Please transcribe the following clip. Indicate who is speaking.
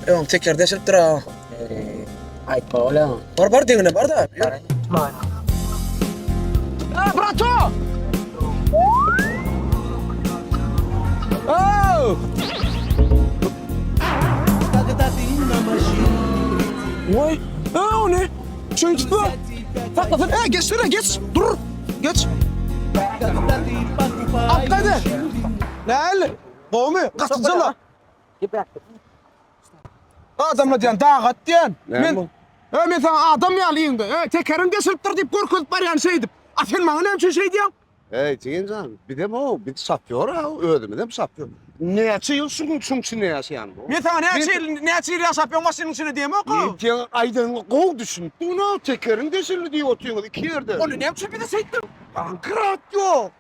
Speaker 1: Öň teker deşilipdir-a.
Speaker 2: Aýtma bolýa.
Speaker 1: Bar bar deňine bar-da. Ä, brato! Ow! Oý, ä, o ne? Şeýdip bu. Saklasana, ä, geçsene, geç. Dur. Geç. Atladı. Näl? Gowmy? Gatyjala. Adamlar diýen dagat diýen. Men Ö men saňa adam ýaly ýyňda. Ö tekeriň deşilipdir diýip görkezip barýan şeýdip. A sen maňa näme üçin şeý diýýäň?
Speaker 3: Eý, Jigen jan, bizem o, biz şofýor ha, özümizem şofýor. Näçe ýyl şuň şuň içinde ýaşaýan bu.
Speaker 1: Men saňa näçe ýyl, näçe ýyl ýaşap ýöň maşynyň içinde diýemok.
Speaker 3: Men seň aýdanyňa gowy düşünip durun-a, tekeriň deşildi diýip otyňyz iki ýerde.
Speaker 1: Onda näme üçin bize şeýtdiň?
Speaker 3: Bankrot ýok.